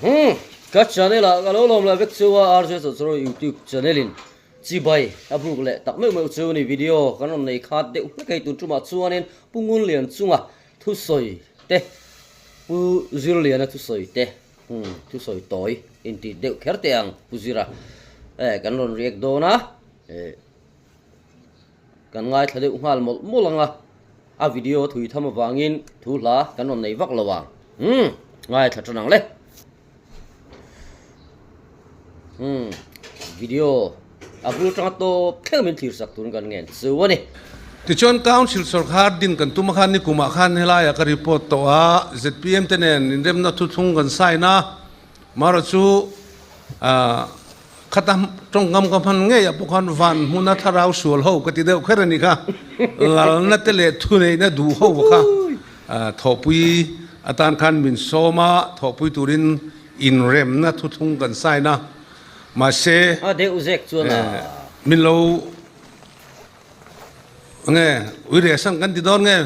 Hmm, ka channel ah ka lo lawm leh vek chu a RJ Chawchawr YouTube channel in chibai a buk leh tak meuh meuh chu ni video kan rawn nei khat deuh hlek hei tun tumah chuanin Pu Ngunlian chunga thusawi te Pu Zirliana thusawi te hmm thusawi tawi intih deuh kher teh ang Pu Zira eh kan rawn react dawn a eh Kan ngaithla deuh nghal mawlh mawlh ang a, a video thui tham avangin thu hla kan rawn nei vak lo ang. Umm, ngaithla tan ang le. Umm, video a bul tanga tawp thleng min thlir sak turin kan ngen chu a ni. Tichuan Council sawrkar din kan tum a khan nikumah khan helaia ka report tawh a, zpm te nen inremna thuthlung kan sign a, Mara chu khata tawngkam ka hman ngei ah pawh khan van hmuna thlarau sual ho ka ti deuh kher a ni kha. Lalna te leh thuneihna duh ho kha thawhpui atan khan min sawm a, thawhpui turin inremna thuthlung kan sign a, mahse A deuh zek chuan a. Min lo nge uire sang kan ti dawn nge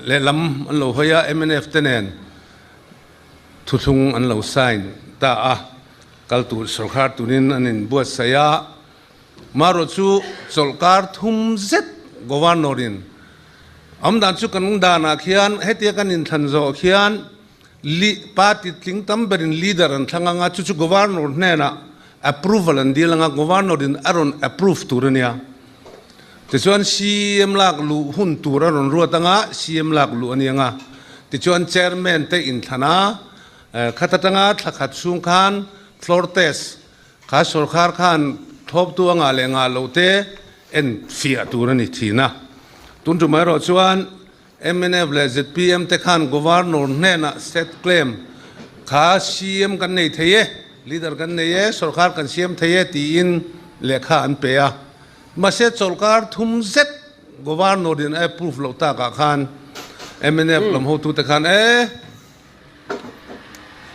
lehlam an lo hawi a mnf te nen. Thuthlung an lo sign ta a, kal tur sawrkar turin an inbuatsaih a, marawh chu chawlhkar thum zet Governor in awmdan chu kan danah khian hetia kan inthlan zawh khian party tling tam berin leader an thlang anga chu chu Governor hnenah approval an dil anga Governor in a rawn approve tur a nia. Tichuan CM lak luh hun tur a rawn ruat anga CM lak luh a ni anga. Tichuan Chairman te inthlan a, khat atanga thla khat chhung khan floor test kha sawrkhar khan thlawptu a ngah leh ngah loh te en fiah tur a ni thin a. Tun tum erawh chuan mnf leh zpm te khan Governor hnenah state claim kha CM kan nei thei e, leader kan nei e, sawrkhar kan siam thei e tiin lehkha an pe a. Mahse chawlhkar thum zet Governor in a approve loh takah khan mnf lam hotute khan e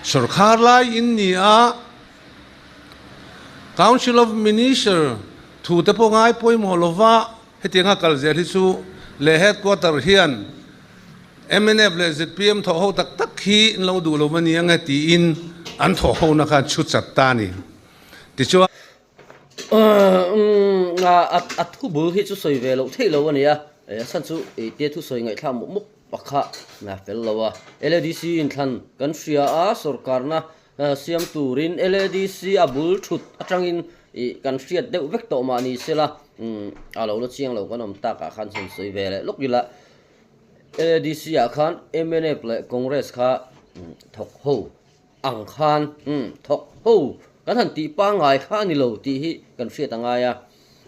sawrkhar lai in ni a, Council of Minister thu te pawh ngai pawimawh lova hetianga kal zel hi chu leh headquarter hian mnf leh zpm thawh ho tak tak hi an lo duh lo va ni ang e tiin an thawh hona khan chhu chat ta a ni. Tichuan. A thu bul hi chu sawi ve loh theih lo a ni a, a chhan chu tia thu sawi ngaihthlak mawp mawp pakha a fel lo a. LADC inthlan kan hria a, sawrkarna siam turin LADC a bul thut atangin kan hriat deuh vek tawh mah ni sela, a lo la chiang lo kan awm takah khan sawn sawi ve leh lawk ila. LADC ah khan mnf leh Congress kha thawk ho ang khan umm thawk ho kan han tih pangngai kha a ni lo tih hi kan hriat a ngai a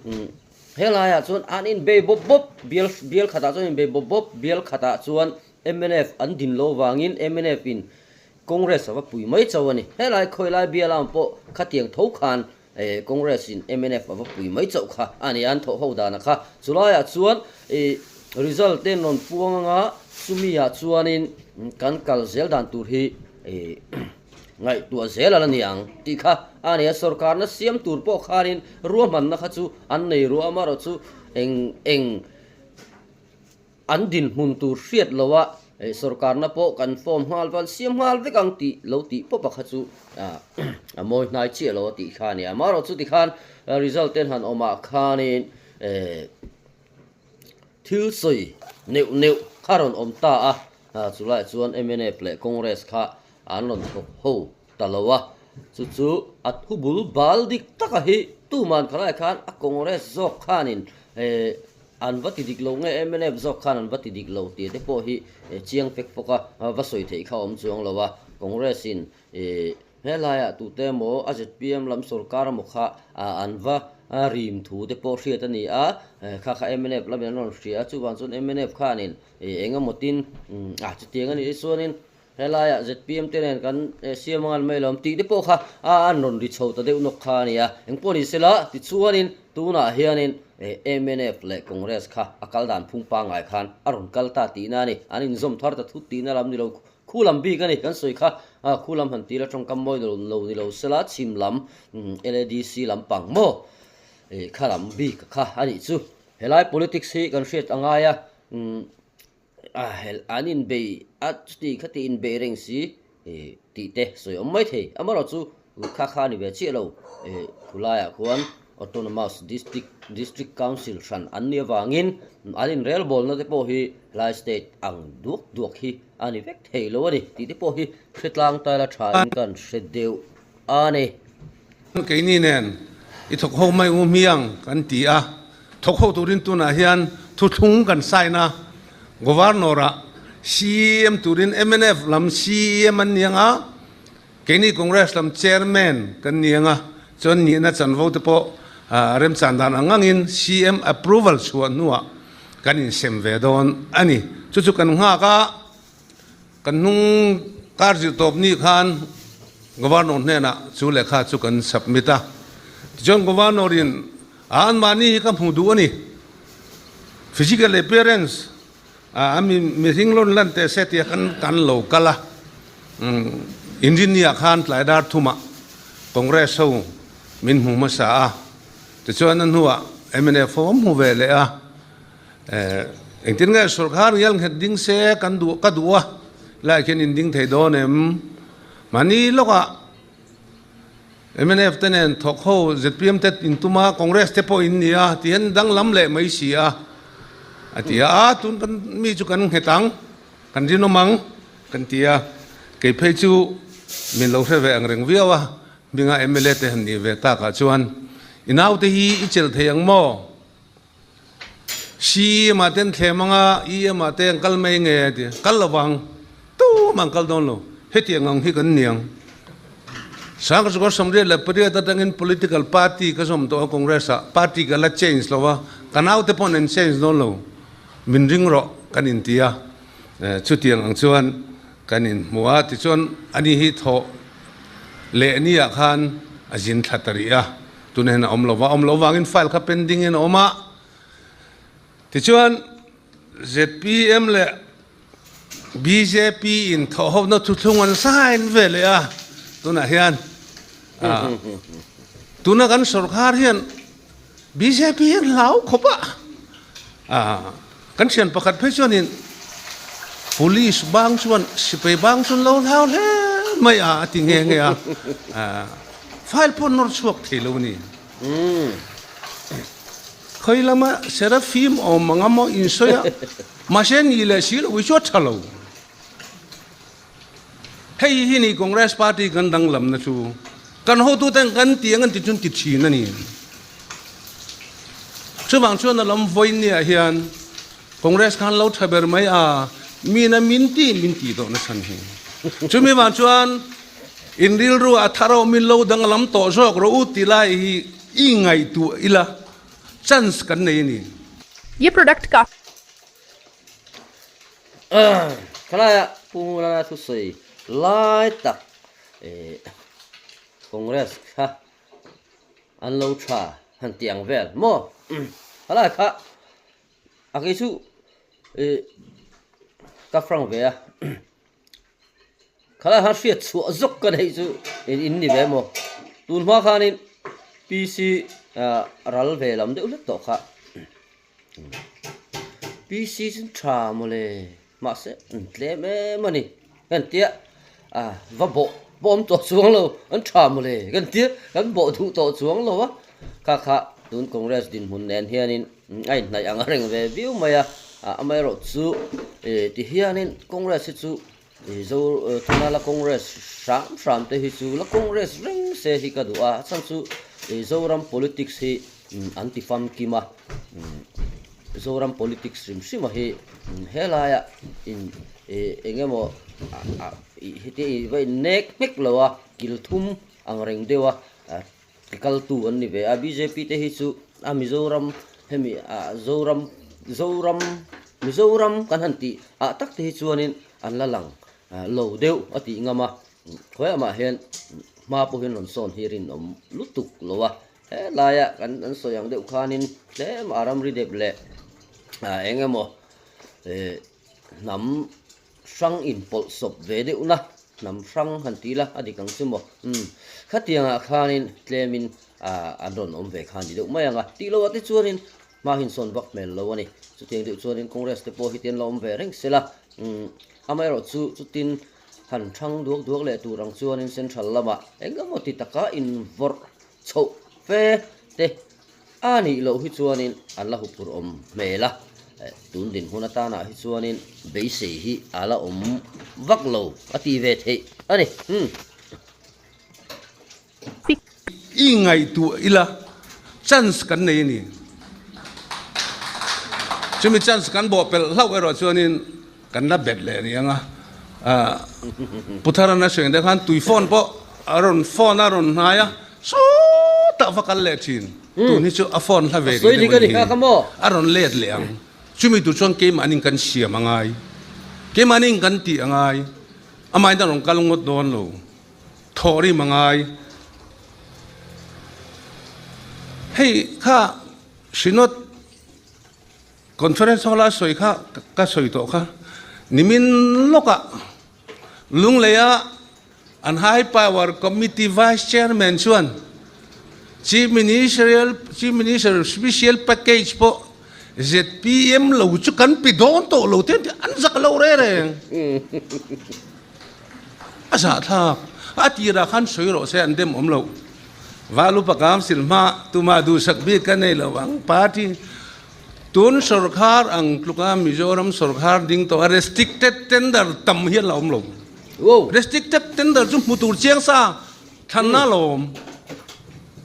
umm helaiah chuan an inbei bawp bawp bial bial khatah chuan inbei bawp bawp bial khatah chuan mnf an din loh vangin mnf in Congress a va pui mai chauh a ni helai khawilai bial ang pawh khatiang tho khan eh Congress in mnf a va pui mai chauh kha a ni an thawh ho dana kha chulaiah chuan ih result te an rawn puang anga chumi ah chuanin kan kal zel dan tur hi ih ngaihtuah zel a la ni ang tih kha a ni a sawrkarna siam tur pawh khanin ruahmanna kha chu an nei ruah amaherawh chu eng eng An dinhmun tur hriat loha sawrkarna pawh kan form nghal va, an siam nghal vek ang tih lo tih pawp a kha chu a mawi hnai chiah lo a tih kha a ni a. Amaherawh chu tikhan result te an han awmah khanin thil sawi neuh neuh kha rawn awm ta a, chulaiah chuan mnf leh Congress kha an rawn thawk ho ta lo a, chu chu a thu bul bal dik taka hi tuman khalai khan a Congress zawk khanin an va ti dik lo nge mnf zawk khan an va ti dik lo tih te pawh hi chiang fek fawk a va sawi theih kha a awm chuang lo a, Congress in helaiah tute emaw a zpm lam sorkar emaw kha an va rim thu te pawh hriat a ni a, kha kha mnf lamin an rawn hria a, chuvang chuan mnf khanin eng emaw tin a chutiang a nih chuanin Helaiah zpm te nen kan siam angan mai lo tih te pawh kha a an rawn ri chho ta deuh nawk kha a ni a. Engpawh ni sela, tichuanin tunah hianin mnf leh Congress kha a kal dan phung pangngai khan a rawn kal ta tihna a ni. An inzawm thar ta thut tihna lam ni lo, khu lam bik a ni kan sawi kha, khu lam han tila tawngkam mawi lo ni lo sela, chhim lam LADC lampang maw kha lam bik kha a nih chu. Helai politics hi kan hriat a ngai a, A helh an inbei a chuti khati inbei reng si tih te sawi awm mai thei. Amaherawhchu kha kha a ni ve chiah lo. Khulaiah khuan Autonomous District District Council hran an nih avangin an inrelbawlna te pawh hi helai state ang duak duak hi a ni vek thei lo a ni tih te pawh hi hretlang taila thain kan hre deuh a ni. Keini nen i thawk ho mai u hmiang kan ti a, thawk ho turin tunah hian thuthlung kan sign a, Governor ah CEM turin mnf lam CEM an ni ang a, keini Congress lam Chairman kan ni ang a, chuan nihna chanvo te pawh remchan dan ang angin CEM approval chhuah hnuah kan insem ve dawn a ni. Chu chu kan nghak a. Kan hnung kar zirtawp ni khan Governor hnenah chu lehkha chu kan submit a. Tichuan Governor in a anmahni hi ka hmuh duh a ni. Physical appearance a mi mihring lawn lan teh se tia kan kan lo kal a. Engineer khan tlai dar thumah Congress ho min hmu hmasa a. Tichuan a hnuah mnf ho an hmu ve leh a. Engtin nge sawrkar ngial nghet ding se kan duh ka duh a, helaiah khian in ding thei dawn em? Mahni lawkah mnf te nen thawk ho zpm te in tum a, Congress te pawh in ni a ti hian danglam leh mai si a, a ti a, a tun kan mi chu kan nghet ang, kan rinawm ang kan ti a, kei phei chu min lo hre ve ang reng viau a, hminga mla te han nih ve takah chuan i naute hi i chelh thei ang maw? CEM ah ten thlem anga EM ah te an kal mai nge a ti. Kal lovang. Tumah an kal dawn lo. Hetiang ang hi kan ni ang. Sangkar 18 atangin political party ka zawm tawh a Congress ah. Party ka la change lo va. Ka naute pawh an change dawn lo. Min ring rawh kan inti a. Chutiang ang chuan kan inhmu a. Tichuan ani hi thawh leh ni ah khan a zin thla ta rih a. Tuna hian a awm lo va, awm loh vangin file kha pending in a awm a. Tichuan zpm leh bjp in thawhhawpna thuthlung an sign ve leh a, tunah hian tuna kan sorkar hian bjp hi an hlau khawp a. Kan thian pakhat phei chuanin Police bang chuan sipai bang chuan lo hlau hle mai a a ti nghe nghe a, file pawh nawr chhuak thei lo a ni. Khawi lama Seraphim awm ang a maw insawi a, mahse ni leh si lo hi chu a tha lo. Hei hi ni Congress party kan danglamna chu kan hotuten kan ti ang an ti chuan ti thin a ni. Chuvang chuan a lam vawinia hian Congress khan lo tha ber mai a, mina min ti min ti tawh na chhan hi. Chumi vang chuan in rilru a thar awm in lo danglam tawh zawk rawh u ti lai hi i ngaihtuah ila chance kan nei a ni. Ye product ka. Khalaia Pu Ngulana thusawi lai tak Congress kha an lo tha han tih ang vel maw khalai kha a kei chu ka frank ve a khalai khan hriat chhuah zawk ka neih chu in ni ve maw tun hma khanin PC ral ve lam deuh hlek tawh kha. PC chu tha mawle mahse an tlem em a ni kan tia ah va bawh pawh awm tawh chuang lo an tha mawle kan tia kan bawh duh tawh chuang lo a kha kha tun congress dinhmun nen hianin a inhnaih ang reng ve viau mai a amaherawh chu ih ti hianin congress hi chu ih zo tuna la congress hram hram te hi chu la congress reng se hi ka duh a a chhan chu ih zoram politics hi. An ti famkim a, Zoram politics hrim hrim a hi helaiah in eng emaw heti va in nek hmek lo a, kil thum ang reng deuh a kaltu an ni ve a, bjp te hi chu a Mizoram hemi Zoram Zoram Mizoram kan han tih ah tak te hi chuanin an la lang lo deuh a tih ngam a, khawiah mah hian hma pawh hian rawn sawn hi rinawm lutuk lo a. Helaia kan an sawi ang deuh khanin tlem a ramri dep leh ah eng emaw eh hnam hrang inpawlh sawp ve deuh na hnam hrang han ti ila a dik ang chu maw umm khatiangah khanin tlemin ah an rawn awm ve khan ni deuh mai ang a tih loh ah te chuanin hma hi insawn vak hmel lo a ni chutiang deuh chuanin congress te pawh hi te an lo awm ve reng sela umm amaherawhchu chutin. han thang duak duak leh tur ang chuanin central lamah eng emaw ti taka invawrh chhoh fe te a nih loh hi chuanin an la huphurh awm hmel a, tun dinhmun atanah hi chuanin beisei hi a la awm vak lo a ti ve theih a ni. Umm. I ngaihtuah ila chance kan nei a ni. Chumi chance kan bawh pelh hlauh erawh chuanin kan la bet leh a ni ang a. Pu Tharana sawi ang te khan tui phone pawh a rawn phone a rawn hnai a, sawtah va kal leh thin. Tun hi chu a phone hla ve rih deuh a ni hi. A rawn let leh ang. Chumi tur chuan keimahni kan siam a ngai. Keimahni kan tih a ngai. Amahin a rawn kal ngawt dawn lo. Thawh rim a ngai. Hei kha Synod Conference Hall a sawi kha ka sawi tawh kha. Nimin lawkah Lungleia an High Power Committee Vice Chairman chuan Chief Ministerial Chief Minister Special Package pawh zpm lo chu kan pe dawn tawh lo te an ti an zak lo reng reng. A zahthlak. A tirah khan sawi rawh se an dem awm lo. Val upa Council hma tumah duhsak bik ka nei lo ang. Party tun sorkar ang tluka Mizoram sorkar ding tawh a restricted tender tam hi an la awm lo. Restricted tender chu hmu tur chiang sa thlanna a la awm.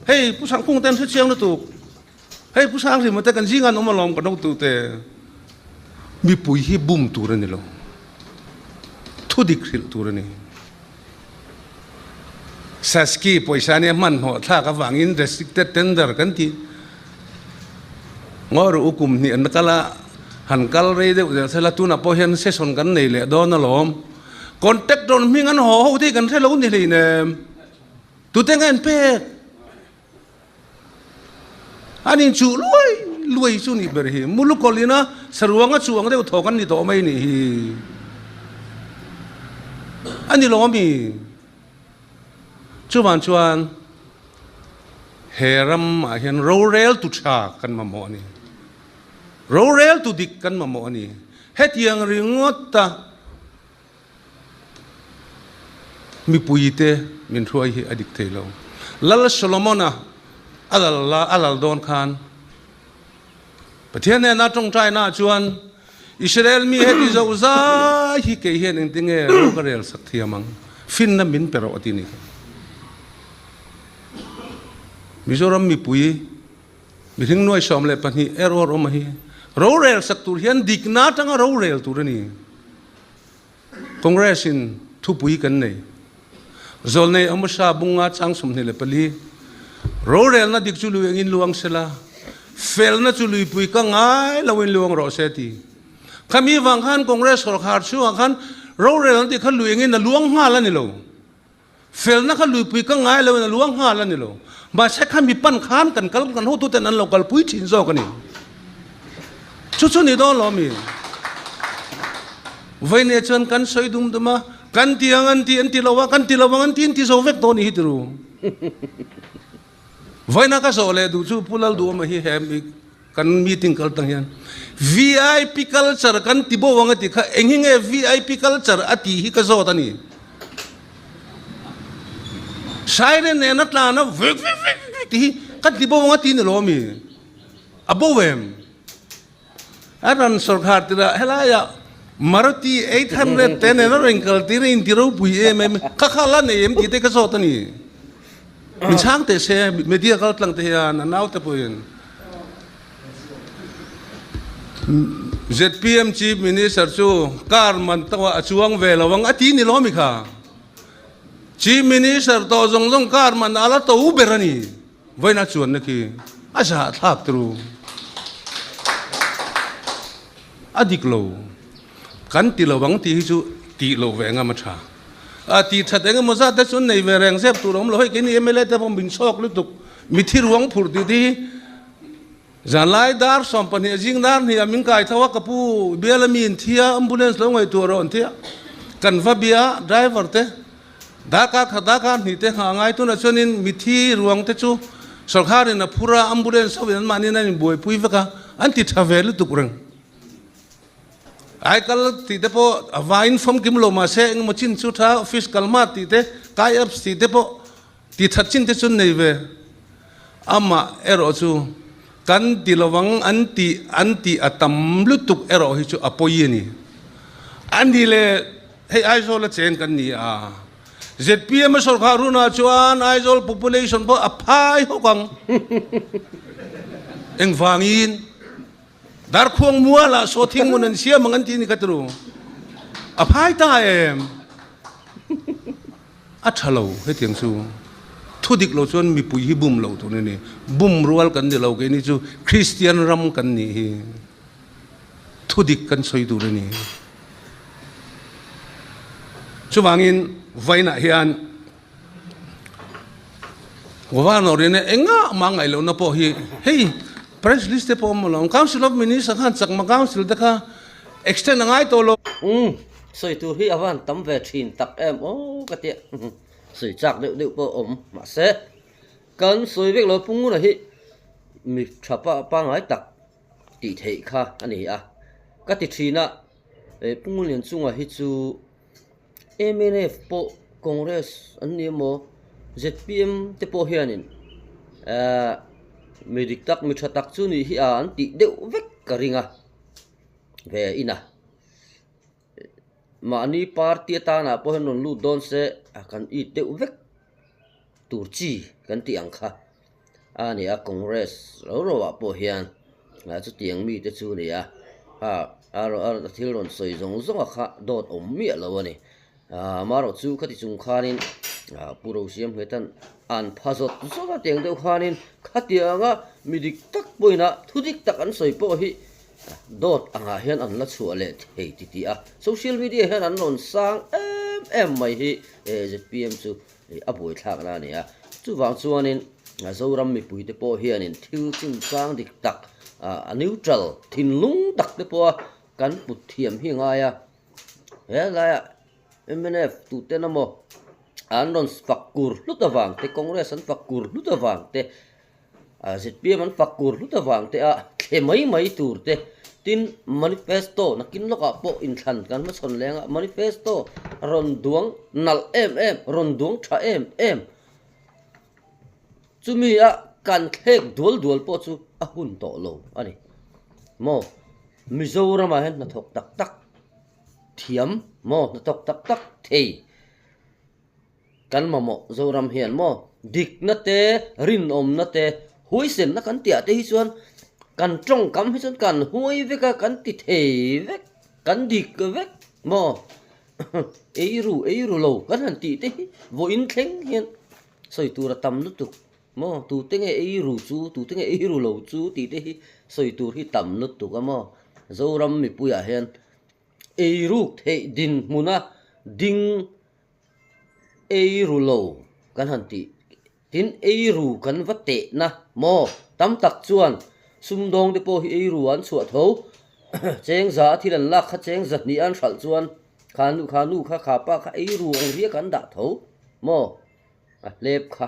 Hei Pu Sangphung te an hre chiang lutuk. Hei Pu Sanghrima te kan zingah an awm alawm kan hotu te. Mipui hi bum tur a ni lo. Thu dik hrilh tur a ni. Saski pawisa nia hmanhmawh thlak avangin restricted tender kan ti. Ngawi rawh u kum hnih an kal a, han kal rei deuh zel sela tunah pawh hian session kan nei leh dawn alawm. Contractor hming an haw ho te hi kan hre lo ni hleinem. Tute nge an pek? An inchuh luai luai chu nih ber hi. Mulukawlh ina saruanga chuang deuh thawk an ni tawh mai nih hi. A ni lo ami? Chuvan chuan he ramah hian rorel tu tha kan mamawh a ni. Rorel tu dik kan mamawh a ni. Hetiang ringawta Mipuite min hruai hi a dik thei lo. Lal Solomon-a a lal la a lal dawn khan Pathian hnena tawngtainaah chuan, Israel mi heti zo zai hi kei hian engtinge ro ka rel sak thiam ang? Finna min pe rawh a ti ni kha. Mizoram mipui mihring nuai 12 erawh awm a hi rorel sak tur hian dikna atanga rorel tur a ni. Congress in thupui kan nei. Zawlnei Amosa bunga chang 24 Rorelna dik chu lui engin luang sela, felna chu luipui ka ngai loin luang rawh se ti. Khami vang khan Congress sawrkhar chhungah khan rorelna dik kha lui engin a luang nghal a ni lo. Felna kha luipui ka ngai loin a luang nghal a ni lo. Mahse kha mi pan khan kan kal kan hotuten an lo kalpui thin zawk a ni. Chu chu ni dawn lo mi. Vawinia chuan kan sawi dum dum a, kan ti ang an ti an ti lo a, kan ti lo ang an ti an ti zo vek dawn ni hi tiru. Vawiina ka zawh leh duh chu Pu Lalduhawma hi he mi kan meeting kal tang hian VIP culture kan ti bo ang a ti kha eng hi nge VIP culture a tih hi ka zawt a ni. Siren nena tlana vek vek vek vek tih hi kan ti bo ang a ti ni lo ami? A bo em? A ran sawrkhar tirah helaiah Maruti 800 te nena rawn kal tir a inti ropui em em kha kha la nei em tih te ka zawt a ni. Min chhang teh se media kal tlang te hian a naute pawhin zpm Chief Minister chu car man tawh ah a chuang ve lo ang a ti ni lo mi kha. Chief Minister tawh zawng zawng car man a la to ber a ni. Vawiina chuanna khi a zahthlak turu. A dik lo. Kan ti lo ang tih hi chu tih loh ve engam a tha. A tih that eng emaw zat te chu nei ve reng zep tur a awm lo. Hei keini mla te pawh min chhawk lutuk. Mithi ruang phurh tih te hi zanlai dar 12 zing dar hnih ah min kai tho a, ka pu bial ami in thi a, ambulance lo ngaihtuah rawh an ti a. Kan va bia a, driver te Darkar khat darkar hnih te nghah ngai tunah chuanin mithi ruang te chu sawrkharin a phur a, ambulance ho in anmahni in an inbuaipui vek a, an ti tha ve lutuk reng. Aikal tih te pawh a vaiin famkim lo mahse engemaw chin chu tha office kal hma tih te, kai apps tih te pawh ti that chin te chu an nei ve. Amah erawh chu kan ti lovang an tih an tih a tam lutuk erawh hi chu a pawi a ni. A ni le hei Aizawl a cheng kan ni a, zpm a sawrkhar hunah chuan Aizawl population pawh a phai hawk ang. Engvangin? Darkhuang mualah sawthing mun an siam ang an ti ni ka tru. A phai ta em? A tha lo hetiang chu. Thu dik lo chuan mipui hi bum lo tur a ni. Bum rual kan ni lo keini chu Kristian ram kan nih hi. Thu dik kan sawi tur a ni. Chuvangin vainah hian Governor in engah mah ngaih lohna pawh hi hei press list te pawh awm alawm Council of Minister khan chakma council te kha extend a ngai tawh lo. Umm sawi tur hi a van tam ve thin tak em aw ka tia sawi chak deuh deuh pawh awm mahse kan sawi vek lo Pungura hi mi tha pangai tak tih theih kha a ni a ka ti thin a Pungulian chungah hi chu mnf pawh Congress an ni emaw zpm te pawh hianin ahh mi dik tak mi tha tak chu nih hi a an tih deuh vek ka ring a ve ina mahni party atanah pawh hian rawn lut dawn se a kan it deuh vek tur chi kan tih ang kha a ni a Congress ro ro ah pawh hian ah chutiang mite chu a ni a ah a thil rawn sawi zawng zawng a kha dawt awm miah lo a ni ah amaherawh chu khati chung khanin ah Pu Rosiam Hmetan an pha zawt zawt a tiang deuh khanin khatianga mi dik tak pawhin a thu dik tak an sawi pawh hi dawt angah hian an la chhuah leh thei ti tih a social media hian an rawn sang em em mai hi zpm chu a buaithlakna a ni a. Chuvang chuanin Zoram mipuite pawh hianin thil chungchang dik tak a neutral thinlung tak te pawha kan put thiam hi ngai a. He laiah mnf tuten emaw an rawn fak kur hlut avang te, Congress an fak kur hlut avang te, Zpm an fak kur hlut avang te a thle mai mai tur te, tin manifesto nakin lawkah pawh inthlan kan hmachhawn leng a, manifesto rawn duang nalh em em, rawn duang tha em em, chumi a kan thlek dual dual pawh chu a hun tawh lo a ni maw. Mizoramah hian hnathawk tak tak thiam maw hnathawk tak tak thei. Kan mamawh Zoram hian maw dikna te, rinawmna te, huaisenna kan tih ah te hi chuan kan tawngkam hi chuan kan huai vek a, kan ti thei vek, kan dik vek maw eiru eiru lo kan han tih te hi vawiin thleng hian sawi tur a tam lutuk maw tute nge eiru chu tute nge eiru lo chu tih te hi sawi tur hi tam lutuk a maw Zoram mipuiah hian eiruk theih dinhmuna ding Eiru lo kan han tih tin eiru kan va tehna maw? Tam tak chuan sumdawng te pawh hi eiru an chhuah tho. Chengza a thil an lak kha chengza hnih an hralh chuan kha nu kha nu kha kha pa kha eiru ang riak an dah tho maw? A hlep kha.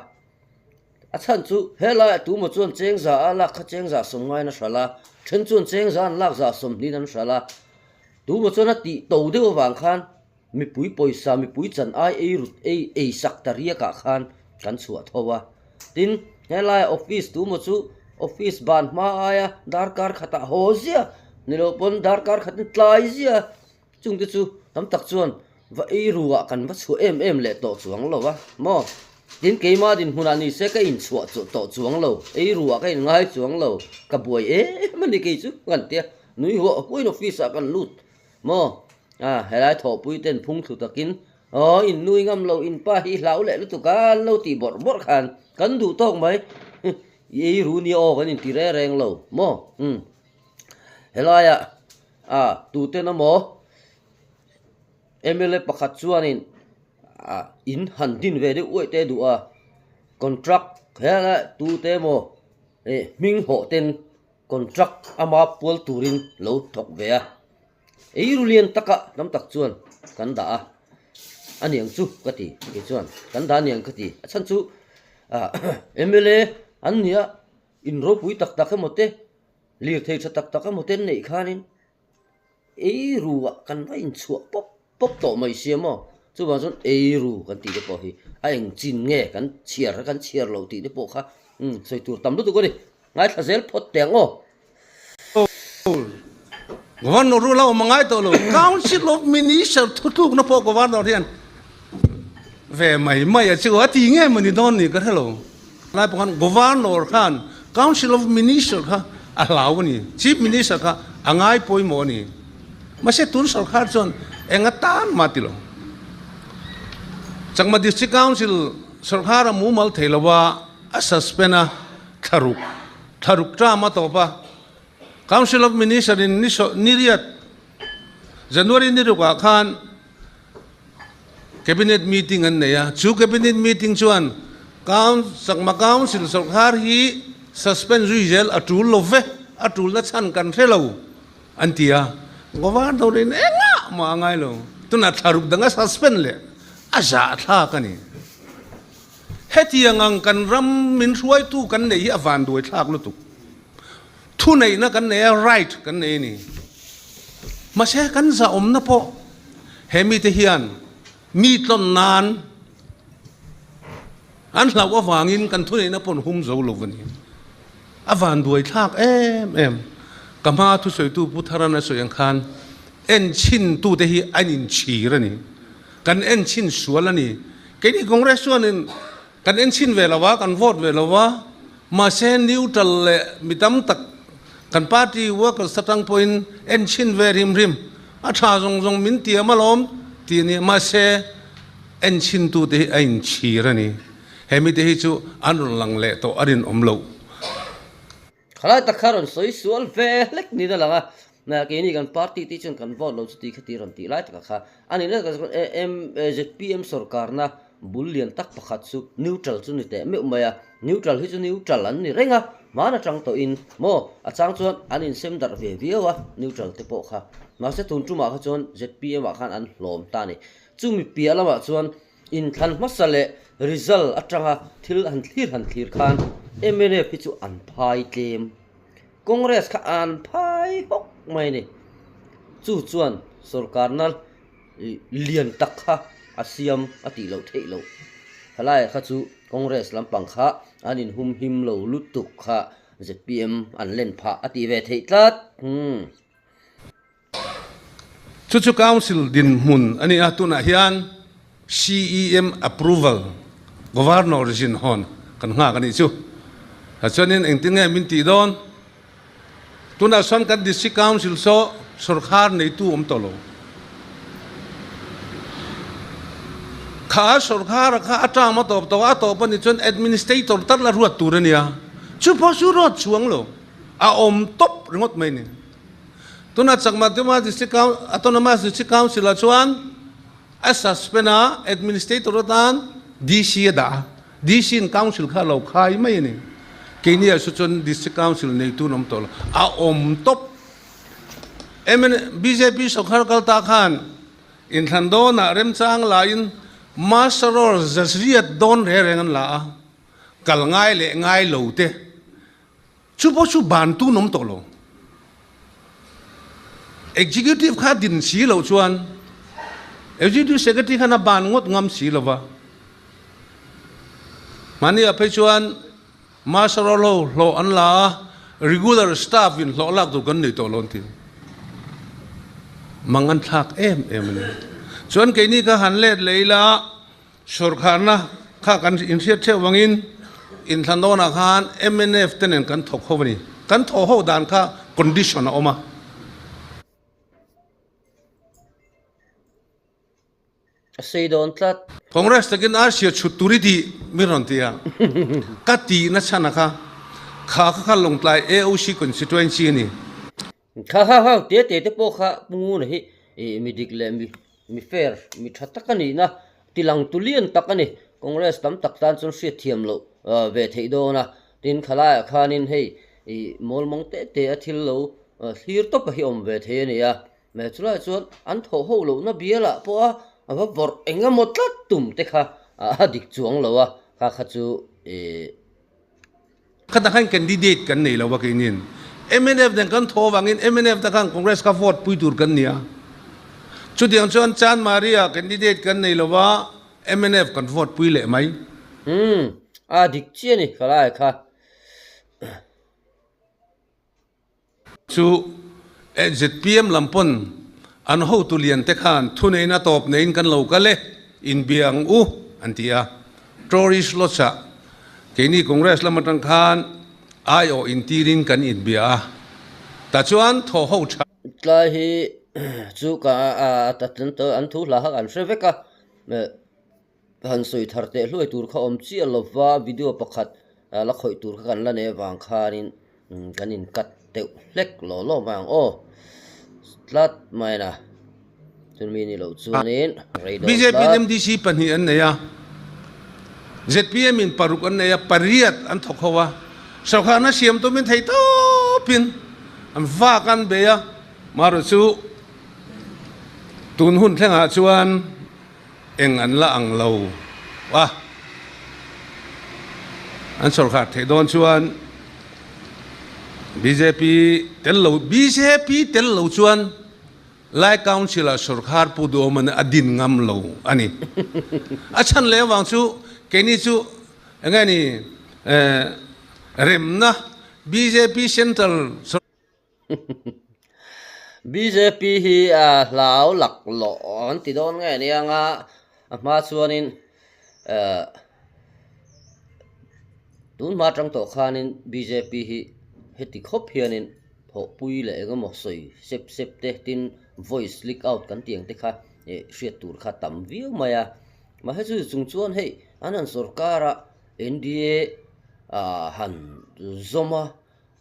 A chhan chu helaiah tumaw chuan chengza a lak kha chengza sawmngaiin a hralh a, then chuan chengza an lak za sawmhnihin an hralh a. Tumaw chuan a tih to deuh avang khan Mipui pawisa, mipui chan ai ei rut ei ei sak ta riakah khan kan chhuah tho a. Tin, helaiah office tu maw chu office ban hma aia darkar khatah haw zia ni lo pawn darkar khatin tlai zia chungte chu tam tak chuan va ei ruah kan va chhuah em em leh tawh chuang lo a maw. Tin, keimah dinhmunah ni se ka inchhuah tawh chuang lo, ei ruah ka inngai chuang lo, ka buai em a ni kei chu kan tia nui huah huain office ah kan lut Maw? A, helai thawhpui ten phung thlu takin, Aw, in nui ngam lo, in pa hi hlau leh lutuk a, an lo tih bawrh bawrh khan kan duh tawk mai. I ei ru nia aw kan inti reng reng lo maw? Umm. Helaiah, a, tuten amaw mla pakhat chuanin, a, in han din ve deuh uaih te duh a, contract helai tute emaw, eh, hming hawh ten Contract ama pual turin lo thawk ve a, eiru lian taka tam tak chuan kan dah a, a niang chu ka ti kei chuan kan dah aniang ka ti, a chhan chu ah mla an nia in ropui tak tak emaw te lirthei tha tak tak emaw te an neih khanin. Eiru ah kan va inchhuah pawp pawp tawh mai sia maw? Chuvang chuan eiru kan tih te pawh hi a eng chin nge kan chhiar a kan chhiar loh tih te pawh kha sawi tur tam lutuk a ni. Ngaithla zel phawt teh ang aw. Governor rule a awm a ngai tawh lo. Council of Minister thutlukna pawh Governor hian ve mai mai a chu a ti nge mawni dawn ni ka hre lo. Lai pawh khan Governor khan Council of Minister kha a hlau a ni, Chief Minister kha a ngai pawimawh a ni. Mahse tun sorkar chuan eng atan mah ti lo. Chakma District Council sorkar a mumal thei lo a, a suspend a, thlaruk thlaruk term a tawp a. Council of Minister in ni niriat January nirukah khan Cabinet meeting an nei a, chu cabinet meeting chuan Chakma Council sawrkar hi suspend zui zel a tul lo ve, a tulna chhan kan hre lo an ti a, Governor in engah mah a ngai lo, tunah thlaruk danga suspend leh a zahthlak a ni. Hetiang ang kan ram min hruaitu kan neih hi a vanduai thlak lutuk. Thuneihna kan nei a, right kan nei a ni. Mahse kan zahawmna pawh he mite hian mi tlawn nan an hlauh avangin kan thuneihna pawh an hum zo lo a ni. A vanduai thlak em em. Ka hma thusawitu Pu Tharan a sawi ang khan enchhintute hi an inchhir a ni. Kan enchhin sual a ni. Keini Congress chuanin Kan enchhin ve lo a, kan vote ve lo a, mahse neutral leh mi tam tak kan party workers atang pawhin enchhin ve hrim hrim a tha zawng zawng min tiam alawm tih a ni. Mahse enchhin tute hi a inchhir a ni. He mite hi chu an rawn lang leh tawh a rinawm loh. Khalai tak kha rawn sawi sual ve hlek niin a lang a, keini kan party te chuan kan vote lo chu ti kha ti rawn tih lai takah kha a nih na chuan zpm sorkarna bul lian tak pakhat chu neutral chu ni teh meuh mai a, neutral hi chu neutral an ni reng a, hman atang tawhin maw a chang chuan an insem darh ve viau a neutral te pawh kha, mahse tun tumah kha chuan zpm ah khan an hlawm ta a ni, chumi piah lamah chuan Inthlan hmasa leh result atanga thil han thlir han thlir khan mnf hi chu an phai tlem. Congress kha an phai hawk mai a ni. Chu chuan sorkarna lian tak kha a siam a tih loh theih loh. Helaiah kha chu Congress lampang kha an inhumhim lo lutuk kha zpm an len phah a tih ve theih tlat. Umm. Chu chu Council dinhmun a ni a, tunah hian CEM approval Governor zin hawn kan nghak a nih chu. Chuanin engtin nge min tih dawn? Tunah sawn kan District Council saw sawrkhar neitu awm tawh lo. Kha sawrkhara kha a term a tawp tawh a, a tawp a nih chuan Administrator tal a ruat tur a nia. Chu pawh chu ruat chuang lo, a awm tawp ringawt mai a ni. Tuna Chakma Dima District Autonomous District Council ah chuan a suspend a, Administrator atan DC a dah a, DC in Council kha a lo khai mai a ni. Keini ah saw chuan District Council neitu an awm tawh lo, a awm tawp. Mn bjp sawrkar kal ta khan inthlan dawnah remchang laiin Master Zazriat dawn reng reng an la a, kal ngai leh ngai lo te Chu pawh chu ban tun awm tawh lo. Executive kha din si loh chuan Executive Secretary khan a ban ngawt ngam si lo va. Mahni ah phei chuan Master ho hlawh an la a, regular staff in hlawh lak tur kan nei tawh lo an ti. Mang an thlak em em a ni. Chuan keini kha han let leh ila Sawrkharna kha kan inhriat theuh vangin inthlan dawnah khan mnf te nen kan thawk ho a ni. Kan thawh ho dan kha condition a awm a. A sei dawn tlat. Congress takin Arsia chhut tur i tih min rawn ti a. Ka tihna chhan a kha kha kha kha Lawngtlai AOC constituency a ni. Kha kha kha te te te pawh kha Pu Nguna hi ih mi dik leh mi mi fair mi tha tak a nihna tilang tu lian tak a ni. Congress tam tak tan chuan hriat thiam loh ve theih dawn a, tin khalaiah khanin hei ih mawlmawng te te a thil lo thlir tawp a hi awm ve thei a ni a. Meh chulaiah chuan an thawh ho lohna bialah pawh a a va vawrh eng emaw tlat tum te kha a dik chuang lo a, kha kha chu ih Khatah khan candidate kan nei lo a keinin. Mnf nen kan thaw avangin mnf te khan Congress kha vote pui tur kan ni a. Chutiang chuan Chanmari-ah candidate kan nei lo va, mnf kan vote pui leh mai. Umm, a dik chiah a ni ka lai kha. Chu zpm lam pawn an hotu lian te khan thuneihna tawp neiin kan lo kal e, inbia ang u an ti a. Tourist Lodge-ah keini Congress lam atang khan aiawh intirin kan inbia a, tah chuan thaw ho tha. Tlai hi chu ka an thu hla kha kan hre vek a, Han sawi thar teh hluai tur kha awm chiah lova video pakhat la khawih tur kha kan la nei avang khanin kan in cut deuh hlek law law mai ang aw tlat mai a chumi ni loh chuanin rei dawn BJP tlat. in MDC pahnih an nei a, zpm in paruk an nei a, pariat an thawk ho a, sawrkharna siam tumin thei tawpin an vak an bei a, marawh chu tun hun thlengah chuan Eng an la ang lo a, an sawrkar theih dawn chuan bjp tel lo bjp tel lo chuan Lai Council ah sawrkar pu duhawm a din ngam lo a ni. A chhan leh avang chu keini chu eng nge ni remna bjp Central Bjp hi a hlau lak lawh an ti dawn nge nia nga a hma chuanin eh tun hma atang tawh khanin bjp hi heti khawp hianin thawhpui leh eng emaw sawi sep sep te tin voice leak out kan tih ang te kha eh hriat tur kha tam viau mai a mahse chu chung chuan hei an han sorkar a N_D_A ah han zawm a.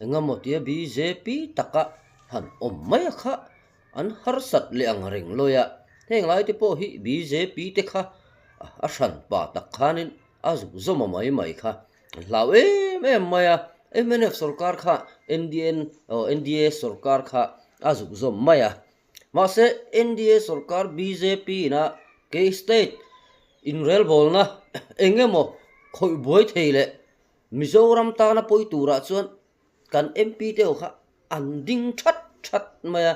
Engemaw tia bjp taka han awm mai a kha an harsat leh ang reng lawi a, heng lai te pawh hi bjp te kha a hran pa tak khanin a zuk zawm a mai mai kha an hlau em em mai a, mnf sorkar kha NDN aw NDA sorkar kha a zuk zawm mai a, mahse NDA sorkar bjp ina kei state inrelbawlna engemaw khawih buai thei leh Mizoram tana pawi turah chuan kan MP te ho kha an ding that that mai a,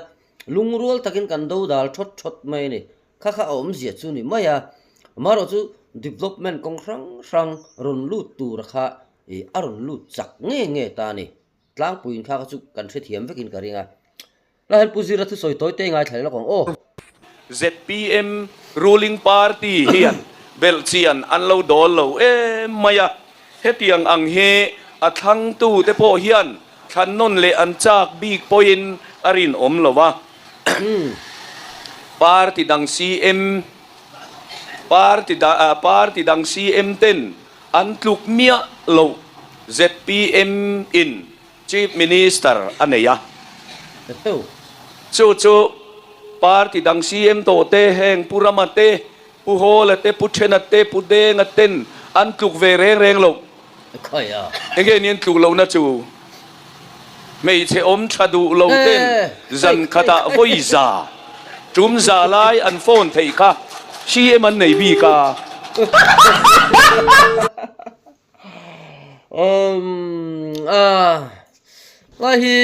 lungrual takin kan do dal thawt thawt mai a ni. Kha kha a awmzia chu ni mai a, amaherawh chu development kawng hrang hrang rawn lut tura kha ih a rawn lut chak nge nge ta a ni. Tlangpuiin kha kha chu kan hrethiam vekin ka ring a. Lai hian Pu Zira thusawi tawi te ngaithla leh lawk ang aw. Zpm ruling party hian belhchian an lo dawl lo em mai a, hetiang ang hi a thlangtu te pawh hian thlan nawn leh an chak bik pawhin a rinawm lo a. Party dang CM party party dang CM ten an tluk miah loh zpm in Chief Minister a nei a. Chu chu party dang CM tawh te, heng Pu Rama te, Pu Hawla te, Pu Thena te, Pu Denga ten an tluk ve reng reng lo. Enge ni an tluk lohna chu hmeichhe awm tha duh lo ten zan khatah vawi za, tum za lai an phone theih kha CM an nei bik a. Umm ah ngai hi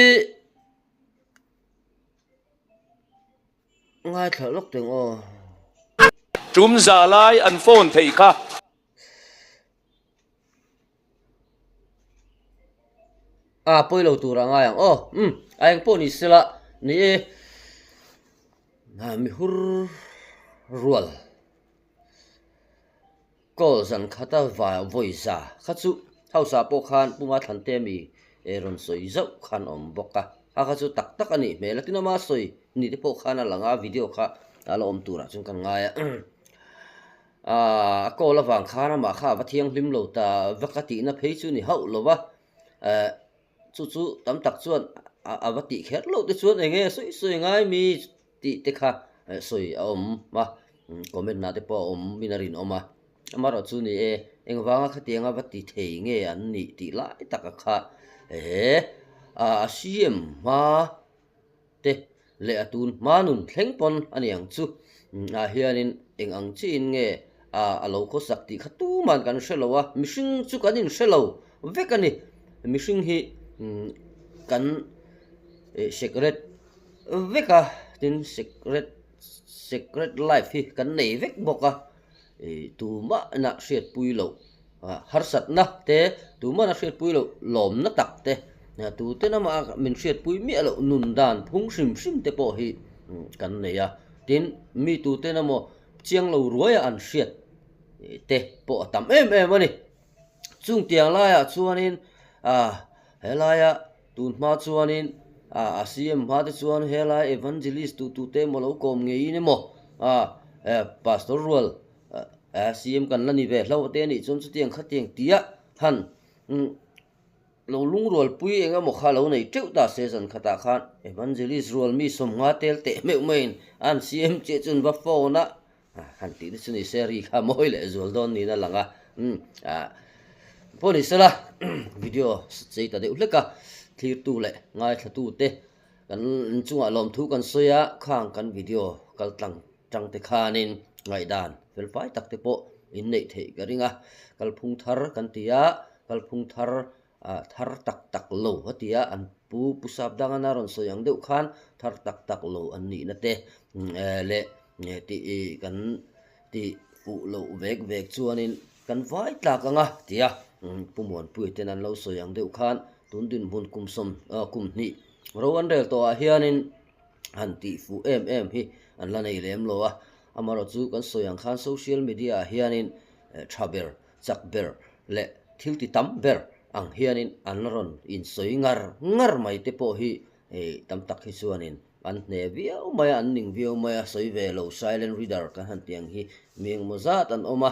ngaithla lawk teng aw. Tum za lai an phone theih kha. Ah pawi lo tur ah ngai ang aw umm a eng pawh ni sela ni e mihur rual. Call zan khata vawi za kha chu house ah pawh khan Puma Thlante mi rawn sawi zauh khan a awm bawk a, a kha chu tak tak a nih hmel a, tin ama sawi ni te pawh khan a lang a, video kha a la awm turah chuan kan ngai a, a call avang khan amah kha a va thianghlim lo ta vek a tihna phei chu ni hauh lo va, chu chu tam tak chuan a va tih kher loh te chuan eng nge sawi sawi ngai mi tih te kha sawi a awm a, comment ah te pawh a awm in a rinawm a, amaherawh chu ni e, engvanga khatianga va ti thei nge an nih tih lai taka kha he a CM hma te leh a tun hma nun thleng pawn a ni ang chu ah hianin eng ang chiin nge a lo khawsak tih kha tuman kan hre lo a, mihring chu kan inhre lo vek a ni, mihring hi kan. Secret vek a, tin secret secret life hi kan nei vek bawk a, tumahna hriatpui loh harsatna te, tumahna hriatpui loh lawmna tak te, tute lamah min hriatpui miah loh nun dan phung hrim hrim te pawh hi kan nei a, tin mi tute emaw chiang lo ruaia an hriat te pawh a tam em em a ni. Chung tiang laiah chuanin ah helaia tun hma chuanin ah a CM hma te chuan helai evangelist duh duh te emaw lo kawm ngeiin emaw ah eh pastor rual eh CM kan la ni ve hlauh te anih chuan chutiang khatiang tia han umm lo lungrual pui eng emaw kha lo nei teuh ta se zan khatah khan evangelist rual mi sawmnga tel teh meuh maiin an CM chiah chu an va phone a. Han tih te chu ni se ri kha mawi leh zual dawn niin a lang a, umm ah pawh ni sela video chei ta deuh hlek a, thlirtu leh ngaithlatu te kan inchungah lawmthu kan sawi a, khang kan video kal tlang tang te khanin ngaihdan fel fai tak te pawh in neih theih ka ring a, kalphung thar kan ti a, kalphung thar ah thar tak tak lo a ti a, an pu pu sap dang ana rawn sawi ang deuh khan thar tak tak lo an nihna te leh tih ih kan tih fuh loh vek vek chuanin kan vai tlak ang a ti a, pu Muanpuia ten an lo sawi ang deuh khan tun dinhmun kum sawm ah kum hnih ro an rel tawh ah hianin han tih fuh em em hi an la nei lem lo a, amaherawhchu kan sawi ang khan social media ah hianin tha ber chak ber leh thil ti tam ber ang hianin an rawn insawi ngar ngar mai te pawh hi tam tak hi chuanin an hne viau mai a, an ning viau mai a, sawi ve lo silent reader kan han tih ang hi mi engemaw zat an awm a,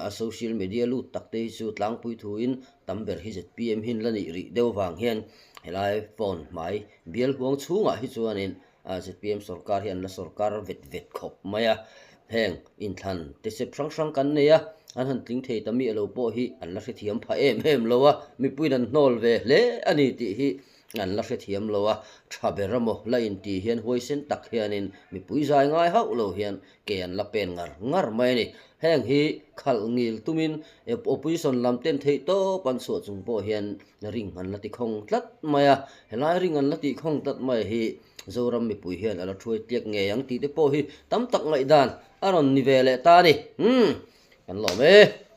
a social media lut tak te hi chu tlangpui thuin tam ber hi zpm hi an la nih rih deuh vang hian helai phone hmai bial huang chhungah hi chuanin Zpm sorkar hi an la sorkar vet vet khawp mai a, heng inthlan te sep hrang hrang kan nei a, an han tling thei ta miah lo pawh hi an la hrethiam pha em em lo a, mipuiin an hnawl ve hle a ni tih hi an la hrethiam lo a, tha ber emaw la inti hian huaisen tak hianin mipui zai ngai hauh lo hian ke an la pen ngar ngar mai a ni. Heng hi khalh ngil tumin opposition lam ten theih tawp an chhuah chung pawh hian ring an la ti khawng tlat mai a, helai ring an la tih khawng tlat mai hi Zoram mipui hian a la thuai tliak ngei ang tih te pawh hi tam tak ngaihdan a rawn ni ve leh ta a ni. Umm, kan lawm e.